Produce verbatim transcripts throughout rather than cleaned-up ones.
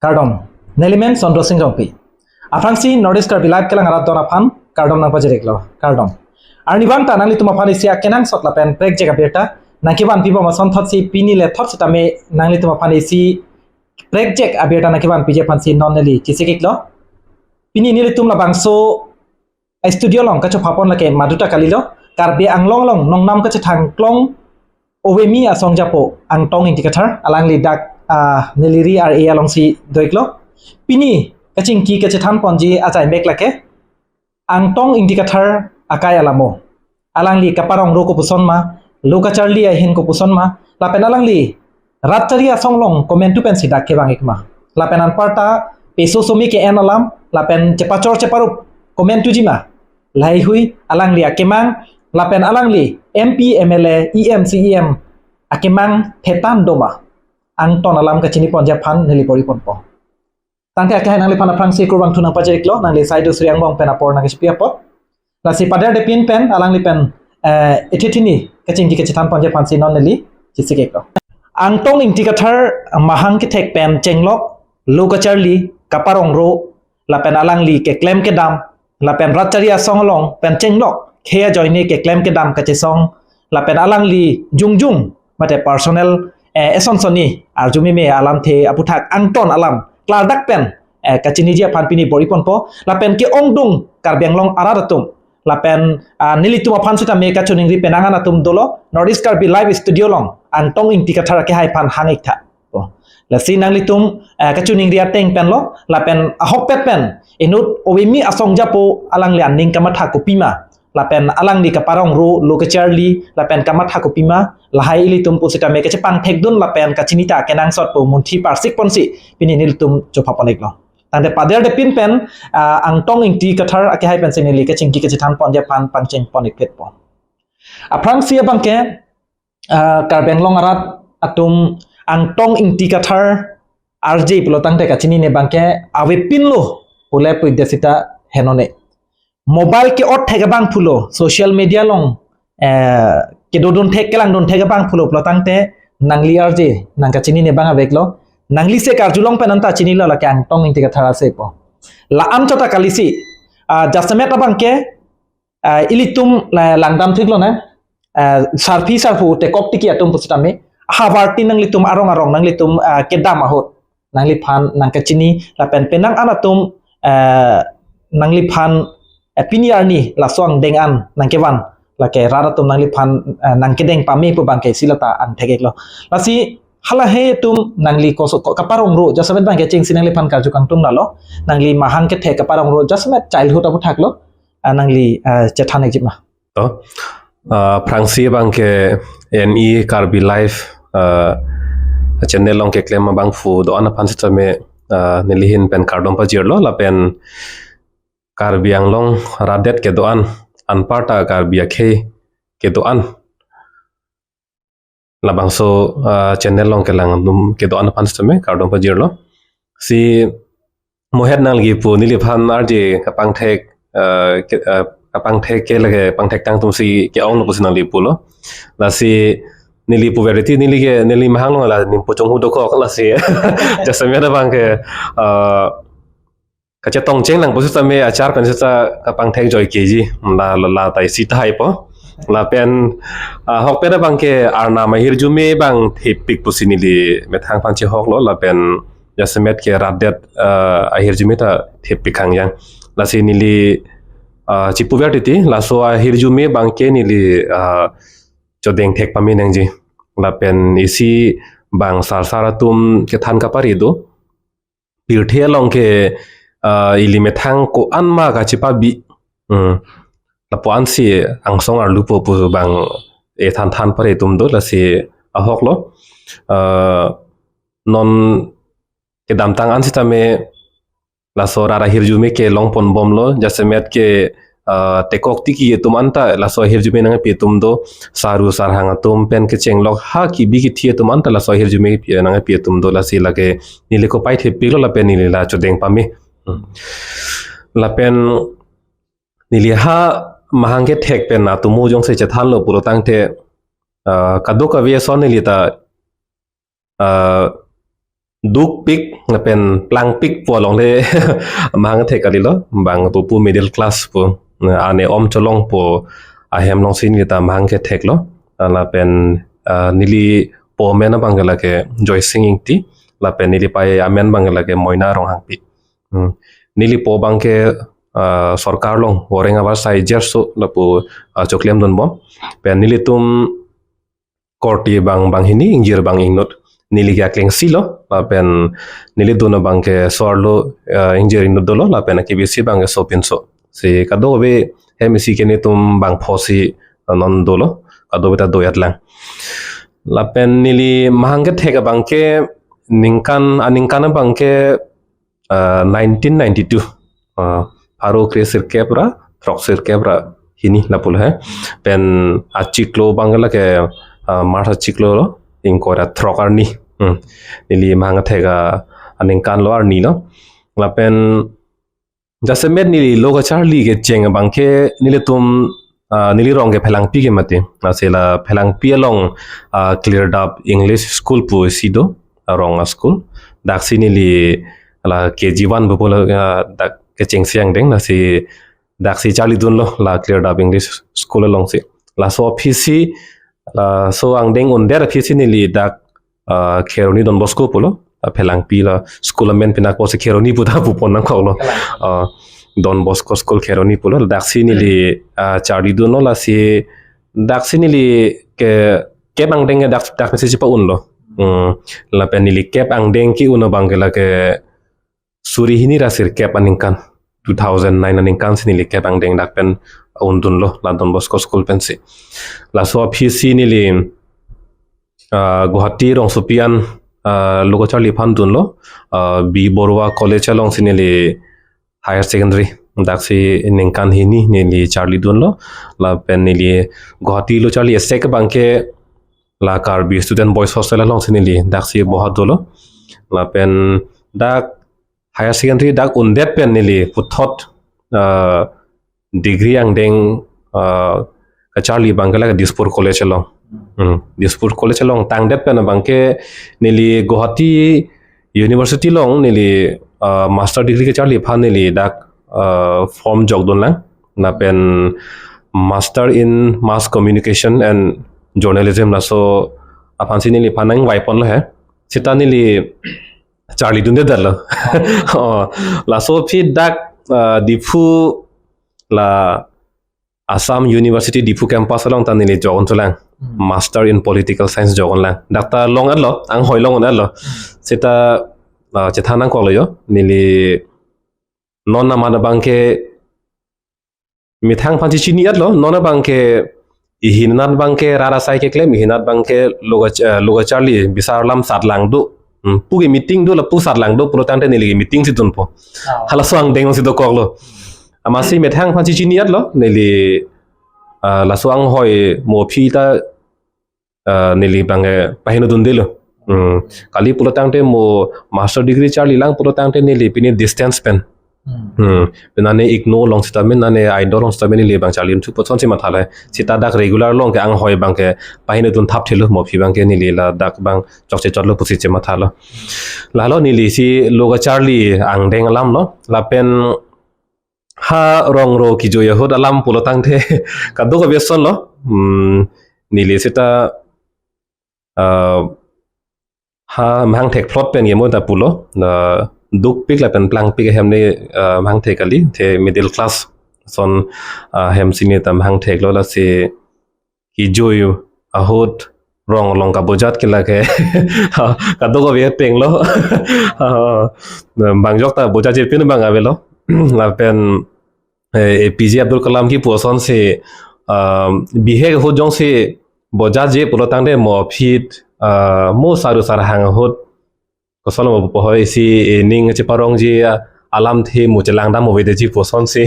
Kardom, neli men Sondro Sing Rongpi. Aphrangsi North East Karbi Live kelang arat don aphan kardom nangpajir-iklo, kardom. Arnivang ta nanglitum aphan isi akenangsot lapen prekjak abirta nangkevanpi bom asonthotsi pini lethot sitame nanglitum aphan isi prekjak abirta nangkevanpiji aphansi non neli kisik-iklo. Pini nelitum labangso a studio along kachopapon lake maduta kalilo, Karbi Anglong along nongnam kachethang klong Ovemi asong japo Angtong Ingti Kathar, alangli dak, ah, neli ri ar-e alongsi do-iklo. Pini kachingki kachethanponji ajaimek lake Angtong Ingti Kathar akai alamo. Alangli kaparongro kopuson ma, lo kacharli ahin kopuson ma, lapen alangli rat chari asong along komantu pensi dak kevang-ik ma. Lapen anparta peso somi ke-en alam, lapen chepachor cheparup komantuji ma. Lahaihui alangli akemang, lapen alangli M P, M L A, E M, C E M akemang thetan do ma. Angton alam kachiniponji aphan neli bor-iponpo. Tangte akehai nangliphan aphrangsi kurvangthu nangpajir-iklo, nangli Saidu Sri Angbong pen apor nangkechipi apot. Lasi paderdepin pen, alangli pen, eh, ethithini kachingki kachethanponji aphansi non neli kisik-iklo. Angtong Ingti Kathar mahang kethek pen chenglok, lo kacharli, kaparongro, lapen alangli keklem kedam, lapen rat chari asong along pen chenglok, khei ajoine keklem kedam kachesong, lapen alangli jongjong mate personal, eh, eson sonni arjumeme alamthe aputhak angton alam klardak pen, eh, kachiniji aphan pini bor-iponpo, lapen ke-ongdung Karbi Anglong arat atum, lapen, ah, nelitum aphan sitame kachiningri penang an atum dolo, North East Karbi Live Studio along Angtong Ingti Kathar akehai aphan hang-iktha. Oh. Lasi nanglitum, eh, kachiningri ateng penlo, lapen ahokpet pen inut Ovemi asong japo alangli aning kamatha kopima, lapen alangli kaparongro, lo kacharli, lapen kamatha kopima, lahai ilitum pusitame kachepangthekdun lapen kachinita kenangsot pu munthi parsikponsi pini nelitum chopapon-iklo. Tangte paderdepin pen, ah, Angtong Ingti Kathar akehai pensi neli kachingki kachethanponji aphan pangchengpon-ikpetpo. Aphrangsi abangke, ah, Karbi Anglong arat atum Angtong Ingti Kathar arje pulo tangte kachinine abangke avepinlo pule pudet sita henone. Mobile ke-ot thek abang pulo, social media along, eh, kedodun thek, kelangdun thek abang pulo pulo tangte nangli arje nangkachinine abang aveklo. Nangli se karjulong pen anta chinilo lake Angtong Ingti Kathar ase pu. La-an chot ta kalisi, ah, jasemet abangke, ah, ilitum la langdam thiklo na, ah, sarpi sarpo tekok tiki atum pusitame, havarti nanglitum arong arong nanglitum, ah, kedam ahut nangliphan nangkachini lapen penang an atum, ah, nangliphan, ah, pini arni laso angdeng an nangkevan lake rat atum nangliphan, ah, nangkedeng pame pu abangke isi lata angthek-iklo. Lasi halahei atum nangli koso ko-, kaparongro jasemet abangke chengsi nangliphan karju kangtung lalo, nangli mahang kethek kaparongro jasemet childhood aputhaklo, ah, nangli, ah, chethan-ikji ma. To, ah, aphrangsi abangke N E Karbi Live, ah, channel along keklem abangphu do-an aphan sitame, ah, neli ahin pen kardom pajirlo lapen Karbi Anglong rat det kedo-an, anparta Karbi akhei kedo-an, labangso, ah, channel along kelang atum kedo-an aphan sitame kardom pajirlo. Si mohet nangli pu neliphan arje kapangthek, ah, ke, ah, kapangthek ke lake pangthek tang atumsi ke-onglo pusi nangli pulo. Lasi neli puverti neli ke neli mahang along la nimpo chonghu dokok lasi. Jasemet abangke, ah, kachetongcheng lang pusitame achar pen sita kapangthek joike ji. La, la, la ta isi tahai po. Lapen, ah, ahokpet abangke arnam ahirjume abang thepik pusi neli methang aphan chehoklo lapen jasemet ke rat det, ah, ahirjume ta thepik khangjang. Lasi neli, ah, chipuver titi, laso ahirjume abangke neli, ah, chodeng thek pame nangji. Lapen isi bang sarsar atum kethan kapari do. Pirthe along ke, ah, ili methang ko-an ma kachepabi. Hmm. Lapu-ansi angsong arlupo pu bang ethan than pare atum do lasi ahoklo. Ah, non kedamtang an sitame laso rat ahirjume kelongpon bomlo, jasemet ke, ah, tekok tiki atum anta laso ahirjume nangpi atum do, saru sarhang atum pen kechenglok ha kibi kithi atum anta laso ahirjume pi-, nangpi atum do lasi lake neli kopai thepiklo lapen neli la chodeng pame. Hmm. Lapen neli ha mahang kethek pen atomo jongsi chethanlo pulo tangte, ah, kadokave ason neli ta, ah, dukpik lapen plangpik pu alongle mahang thek kalilo, bang pupu middle class pu, ane om cholong pu ahem alongsi neli ta mahang ketheklo. Lapen, ah, neli po amen abang ke lake Joysing Ingti, lapen neli pei amen abang ke lake Moina Ronghangpi. Hmm. Neli po abang ke, ah, sorkar along voreng abar sai jerso lapu, ah, choklemdunbom. Pen nelitum korte abang banghini, ingjir abang ingnut. Neli ke akleng isi-lo, lapen neli dun abang ke so-arlo, eh, ingjir ingnut dolo, lapen akebisi abang ke sopinso. Si kadokave hem isi ke nelitum bangpho si non dolo, kadokave ta do-et lang. Lapen neli mahang kethek abang ke ningkan, aningkan abang ke, ah, nineteen ninety-two. Ah, pharo kre sirkep ra, throk sirkep ra hini lapulo he. Pen achiklo abang ke lake, ah, March achiklo lo, ingkoi ra throk arni. Hmm. Neli mahang kethek aningkan lo, arni lo. Lapen jasemet neli lo kacharli kecheng abang ke nelitum, ah, neli rong ke Phelangpi ke mati. Lasi la Phelangpi along, ah, Klirdap English School pu isi do, arong a-school. Daksi neli la K G one pu pulo, ah, dak kechengsi angdeng, lasi daksi charlidunlo la Klirdap English School alongsi. Laso aphisi, laso angdeng undet aphisi neli dak, ah, Kheroni Don Bosco pulo, ah, Phelangpi la school amen pinakpo si Kheroni pu ta pupon nangkoklo. Ah, Don Bosco School Kheroni pulo, daksi neli, ah, charlidunlo, lasi daksi neli ke kep angdeng ke dak, dak mesi chepa-unlo. Hmm, lapen neli kep angdeng ke-un abang ke lake suri hini ra sirkep aningkan, two thousand nine aningkan si neli kep angdeng dak pen undunlo la Don Bosco School pensi. Laso aphisi neli, ah, Guwahati rongsopi an, ah, lo kacharli aphan dunlo, ah, B Borua College alongsi neli higher secondary daksi ningkan hini neli charlidunlo. Lapen neli Guwahati lo charli asek abang ke la Karbi Student Boys Hostel alongsi neli daksi bohat dolo. Lapen dak higher secondary dak undet pen neli puthot, ah, degree angdeng, ah, kacharli abang ke la Dispur College along. Hmm. Dispur College along tangdet pen abang ke neli Guwahati University along neli, ah, master degree kacharli aphan neli dak, ah, form jokdun lang. Lapen Master in Mass Communication and Journalism laso aphansi neliphan nangvaiponlo he. Seta neli charlidundedetlo. Oh, laso aphi dak, ah, Diphu la Assam University Diphu campus along ta neli jokdun lang. Hmm. Master in Political Science jokdun lang. Dak ta long-etlo, anghoi long-etlo. Hmm. Seta, ah, chethan nangkoklo jo. Neli non amat abang ke methang aphan chechini-etlo, non abang ke ihin anat abang ke rat asai keklem, ihin anat abang ke lo ka, eh, lo kacharli bisar alam sat lang do. Hmm, pu ke meeting do, lapu sat lang do pulo tangte neli ke meeting si dunpo. Oh. Halaso angdeng si dokoklo. Amatsi methang aphan chechini-etlo, neli, ah, laso anghoi mo aphi ta, ah, neli abang ke pahinodundelo. Hmm, kali pulo tangte mo master degree charli lang pulo tangte neli pini distance pen. Hmm. Hmm. Pini nane IGNOU along seta min, nane IDOR along seta min neli abang charli thu pu asonsi mathalo. Seta dak regular along ke anghoi abang ke pahinodun thapthelo, mo aphi abang ke neli ladak abang chokche chotlo pusi chemathalo. Lalo neli si lo kacharli angdeng alamlo. Lapen ha rong ro kejui ahut alam pulo tangte kadokave asonlo. Hmm, neli seta, ah, ha mahang thekplot pen ke mo ta pulo. Na dukpik lapen plangpik ahem ne, ah, mahang thek kali, the middle class ason, ah, ahem si ne ta mahang theklo, lasi kejui ahut rong along kabojat ke lake kadokave atenglo. Ah, bang jok ta bojatji pin abang avelo. Lapen, eh, A P J Abdul Kalam kipu asonsi, ah, bihek ahut jongsi bojatji pulo tangte mo aphi, ah, mo saru sarhang ahut koson mo pu hoi si, eh, ning cheparongji, ah, alamthe mo chelangdam avedetji pu asonsi.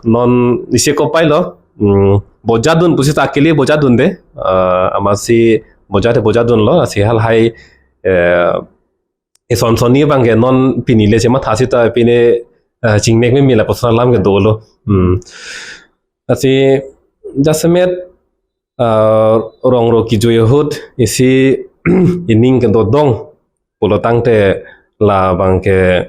Non isi kopailo, mm, bojatdun pusi ta akele bojatdunde, ah, amatsi bojat bojatdunlo, lasi halahai, eh, eson sonni abang ke non pini le chematha seta pine, eh, chingnek meme lapuson alam ke dolo. Hmm. Lasi jasemet, ah, rong ro kejui ahut isi ining kedodong pulo tangte labang ke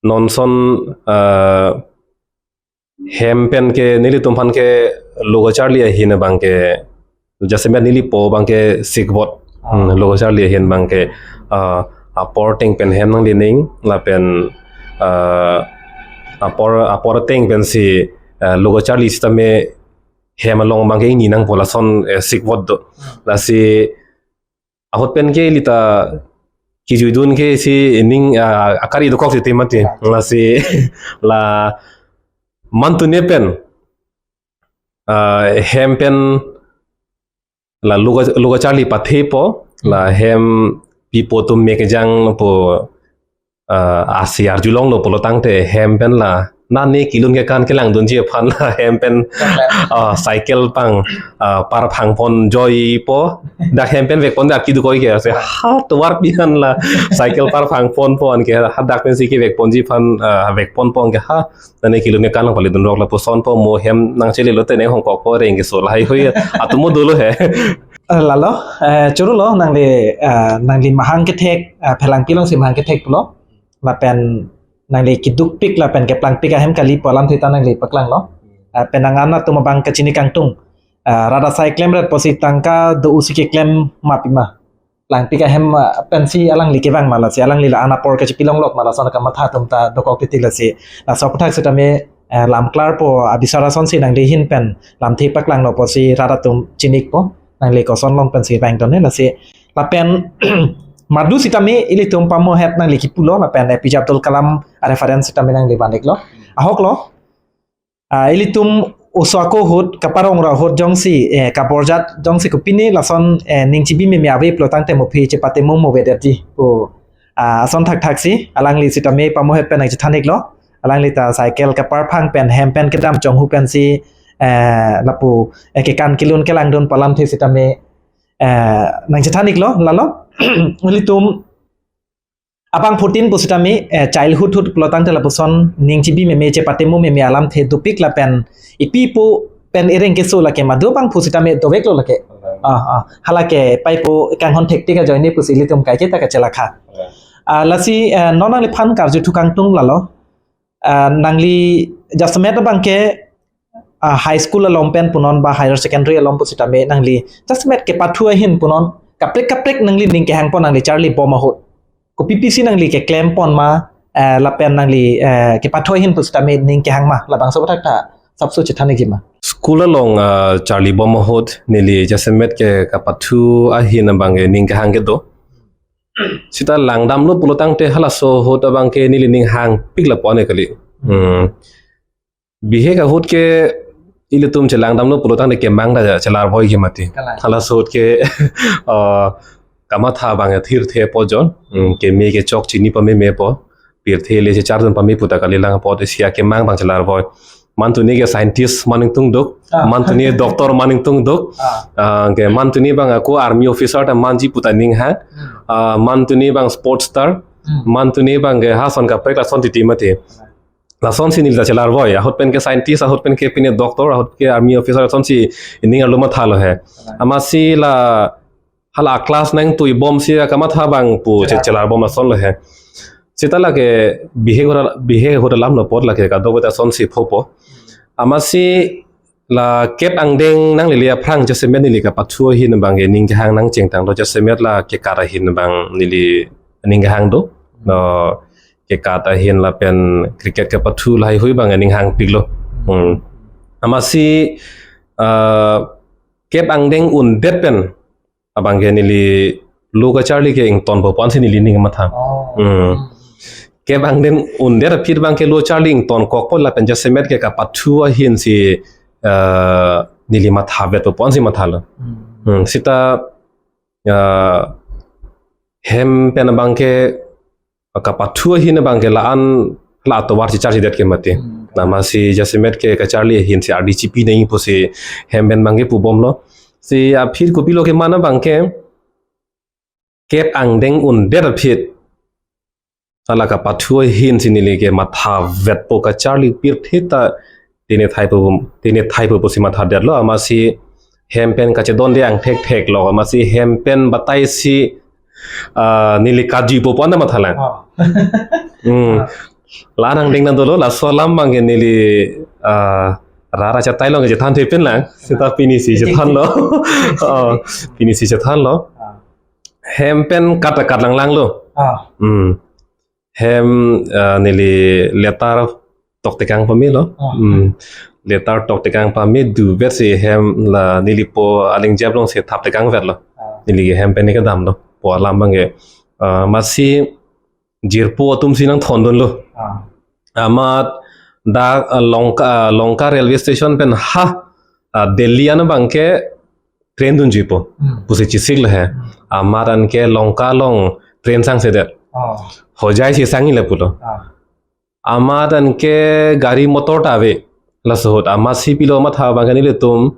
non ason, eh, hem pen ke nelitum aphan ke lo kacharli ahin abang ke jasemet neli po abang ke sikvot. Ah. Hmm, lo kacharli ahin abang ke, ah, apor ateng pen hem nanglining lapen, ah, apor apor ateng pensi, ah, lo kacharli sitame hem along abang ke ingni nangpo lason, eh, sikvot do. Hmm. Lasi ahut pen ke ilita kijuidun ke si ining, ah, akari dokok si tema ti. Ya. Lasi la mantune pen, ah, hem pen la lo ka, lo kacharli pathepo, la hem pipo atum mek jang po, ah, asi arjulonglo pulo tangte hem pen la nane kelun kekan kelangdunji aphan la hem pen, ah, cycle pang, ah, parphang pon joipo. Dak hem pen vekpon dak kidu koi ke ase, ha tovar pihan la cycle parphang ponpo anke ha dak pensi kevekponji aphan, ah, vekponpo anke ha nane kelun kekan nangpalidun rok lapuson po mo hem nangchele lote ne hongkokpo reng keso lahai hui atomo dolo he. Eh, lalo, eh, choro lo nangli, eh, nangli mahang kethek, eh, phelangpi alongsi mahang kethek pulo. Lapen nangli kedukpik lapen keplangpik ahem kalipo alamthe ta nangli paklanglo. Eh, penang an atum abang kachini kangtung. Eh, rat asai klemret pusi tangka do-osi keklem ma pima. Plangpik ahem, eh, pensi alangli kevang ma lasi alangli la-an apor kachipilonglok ma lason kamatha atum ta dokok titi lasi. Laso aputhak sitame, eh, lam klarpo abisar asonsi nangli ahin pen lamthe paklanglo pusi rat atum chinikpo. Nangli koson along pensi vang tone lasi. Lapen madu sitame ilitum pamohet nangli kipulo lapen A P J Abdul Kalam a-reference sitame nangli van-iklo. Ahoklo. Ah, ilitum oso ako ahut, kaparong ra ahut jongsi, eh, kaborjat jongsi kopine lason, eh, ning chibi meme ave pulo tangte mo aphi chepatemo mo avedetji pu, ah, ason thakthaksi alangli sitame pamohet pen nangchethan-iklo. Alangli ta cycle kaparphang pen hem pen kedam chonghu pensi, eh, lapu, eh, kekan kelun kelangdunpo alamthe sitame, eh, nangchethan-iklo, lalo. Ilitum abangphutin pusitame, eh, childhood ahut pulo tangte lapuson ning chibi meme chepatemo meme alamthe dopik lapen ipi pu pen ireng keso lake madu abangphu sitame doveklo lake. Ah, ah. Halake paipo kanghon thektik ajoine pusi ilitum kaike ta kachelakha. Ah, lasi, eh, non nangliphan karju thu kangtung lalo. Ah, nangli jasemet abang ke, ah, high school along pen punon ba higher secondary along pusitame nangli jasemet kepathu ahin punon kaprek kaprek nangli ning kehangpon nangli charlibom ahut. Kopi pisi nangli keklempon ma, eh, lapen nangli, eh, kepathu ahin pusitame ning kehang ma labangso aputhak ta sapso chethan-ikji ma. School along, ah, charlibom ahut neli jasemet ke kapathu ahin abang ke ning kehang kedo. Sita langdamlo pulo tangte halaso ahut abang ke neli ning hangpik lapu-an kali. Hmm. Bihek ahut ke ilitum chelangdamlo pulo tangte kemang ta chelarvoi ke mati. Kalang. Halaso ahut ke, ah, kamatha abang thirthe po jon. Hmm, keme kechok chini pamemepo. Pirthe le chechardun pame pu ta kalilang apot isi akemang abang chelarvoi. Mantune ke scientist man ingtungduk, ah, mantune doctor man ingtungduk, ah, ah, ke mantune abang ako army officer ta manji pu ta ning hang, hmm, ah, mantune abang sports star, hmm, mantune abang ke ha ason kaprek lason titi mati. Lasonsi neli ta chelarvoi, ahut pen ke scientist, ahut pen ke pine doctor, ahut ke army officer, lasonsi ning arlo mathalo he. Amatsi la hala class nangtui bomsi akamatha abang pu che-, chelar, chelar bom lasonlo he. Sita lake bihek ahut, bihek ahut alamlo apot lake kadokave ta lasonsi phopo. Amatsi la kep angdeng nanglele aphrang jasemet neli kapathu ahin abang ke ning kehang nangchengtanglo, jasemet la kekat ahin abang neli ning kehang do. No, kekat ahin lapen cricket kapathu lahai hui abang ning hangpiklo. Hmm. Amatsi, ah, kep angdeng undet pen abang ke neli lo kacharli ke ingtonpo pu-ansi neli ning matha. Oh. Hmm. Kep angdeng undet aphi abang ke lo charli ingtonkokpo lapen jasemet ke kapathu ahinsi, eh, neli mathavetpo pu-ansi mathalo. Hmm. Hmm. Sita, eh, hem pen abang ke kapathu ahin abang ke la-an la atovar si charlidet ke mati. Hmm. Amatsi jasemet ke kacharli ahinsi ardi chipi nangji pusi hem pen abang ke pubomlo. Si aphi kopilo keman abang ke kep angdeng undet aphi hala kapathu ahinsi neli ke mathavetpo, kacharli pirthe ta tine thaipo, tine thaipo pusi mathadetlo, amatsi hem pen kachedonde angthektheklo, amatsi hem pen bataisi Ah, neli kaju po pon mathalang. Oh. Hmm. La nangdeng nang dolo, laso alam abangke neli, ah, rara chatai along chethan thepin lang. Seta pini si chethanlo. Oh, pini si chethanlo. Ah. Hem pen kat kat lang lang lo. Ah. Hmm. Hem, ah, neli letter toktekang pamelo. Ah. Hmm. Letter toktekang pame duvet si hem la neli po aling jep along si thaptekang vetlo. Ah. Neli hem pen ni kedamlo. Po alam abangke, ah, amatsi jirpo atum si nangthondunlo. Ah. Amat dak, ah, Lanka, ah, Lanka railway station pen ha, ah, Delhi an abangke train dunjipo. Hmm. Pusi chesiklo he. Hmm. Amat anke Lanka along train sangsedet. Oh. Hojai si sangji le pulo. Ah. Amat anke gari motor ta ave. Laso ahut amatsi pilo matha abangke nelitum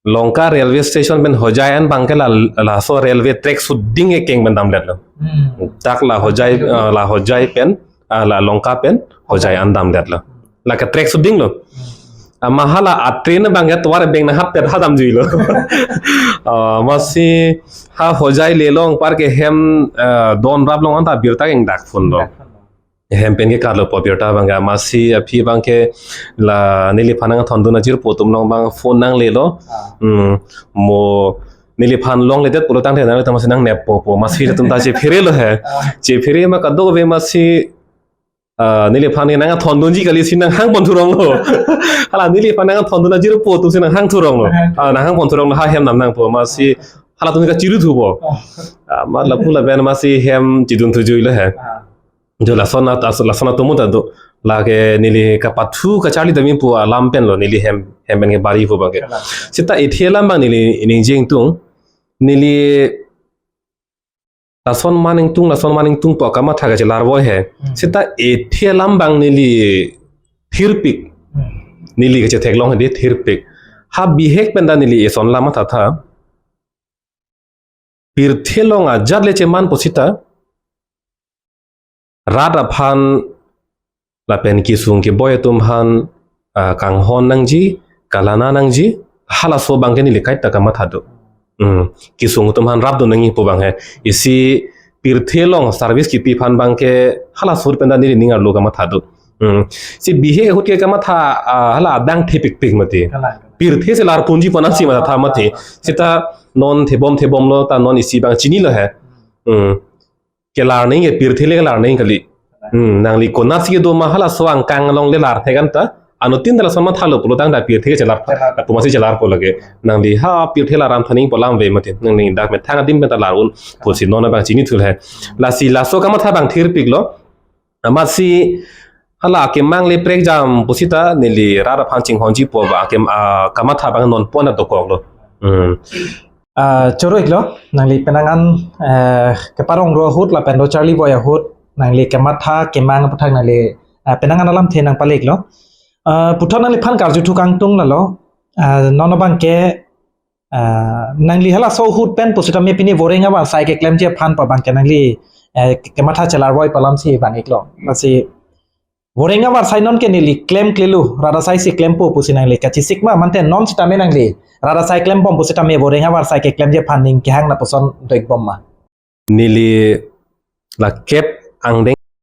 Lanka railway station pen Hojai an abangke la, laso railway track suding ekeng pen damletlo. Hmm. Dak la Hojai, ah, la Hojai pen, ah, la Lanka pen Hojai an damletlo. Lake track suding lo. Hmm. Amat hala a-train abangke tovar beng nanghat pet ha damjuilo. Ah, amatsi ha Hojai le along parke hem, ah, don rap along anta birta kengdak phone lo. Hem pen ke karlo po birta abangke amatsi aphi abangke la neliphan nangthondun ajirpo atum along abang phone nanglelo. Ah. Hmm, mo neliphan longledet pulo tangte nang tama si nangneppo po amatsi atum ta chepherelo he. Ah. Chephere ma kadokave amatsi, ah, neliphan ke nangthondunji kali si nanghang pon thuronglo. Hala neliphan nangthondun ajirpo atum si nanghang thuronglo. Ah. Ah, nanghang pon thuronglo ha hem nam nangpo amatsi hala atum ke chiru thupo. Ah. Ah, amat lapu lapen amatsi hem chidun thujuilo he. Ah. Jo lason at-, as-, lason atum ta do. Lake neli kapathu kacharli dami pu alam pen lo neli hem, hem pen ke bari pu abangke. Kalang. Seta ethe alam abang neli ningjeng tung. Neli lason maning tung, lason maning tung pu kamatha kachelar voi he. Hmm. Seta ethe alam abang neli thirpik. Hmm. Neli kachetheklong he thirpik. Ha bihek pen ta neli eson alam mathatha. Pirthe along ajat le cheman pusita rat aphan lapen kesung keboi atum aphan, ah, kanghon nangji, kalana nangji, halaso abangke neli kaita kamatha do. Hmm, kesung atum aphan rapdun nangji pu abang he. Isi pirthe along service kipi aphan abangke halaso pen ta neli ning arlo kamatha do. Hmm, si bihek ahut ke kamatha, ah, hala adang thepikpik mati. Kalang. Pirthe si lar ponji pu ansi matha mati. Seta non thebom thebomlo ta non isi abang chinilo he. Hmm. Kelar nangji ke pirthe le kelar nangji kali. Hmm, nangli konat si kedo ma halaso angkang along le lar thek an ta. Anuttin ta lason mathalo pulo tangte pirthe ke chelar. Chelar. Pu amatsi chelarpo lake. Nangli ha pirthe laram thaning pu alam ave mati. Nangli dak methang adim pen ta lar un. Pusi non abang chinithu he. Lasi laso kamatha abang thirpiklo. Amatsi hala akemang le prekjam pusita neli rat aphan chinghonji pu abang akem, ah, kamatha abang non pon dokoklo. Hmm. Ah, choro-iklo, nangli penang an, eh, keparong ro ahut lapen ro charli voi ahut, nangli kematha kemang aputhak nangli, ah, penang an alamthe nangpale-iklo. Ah, puthot nangliphan karjuthu kangtung lalo, ah, non abangke, ah, nangli halaso ahut pen pusitame pini voreng avarsai keklemji aphan pu abangke nangli, eh, kematha chelar voi pu alam si vang-iklo. Lasi voreng avarsai non ke neli klemklelo, rat asai si klempo pusi nangli kachesik ma, mante non sitame nangli rat asai klembom pusitame voreng avarsai keklemji aphan ning kehang lapuson do-ikbom ma? Neli la kep angdeng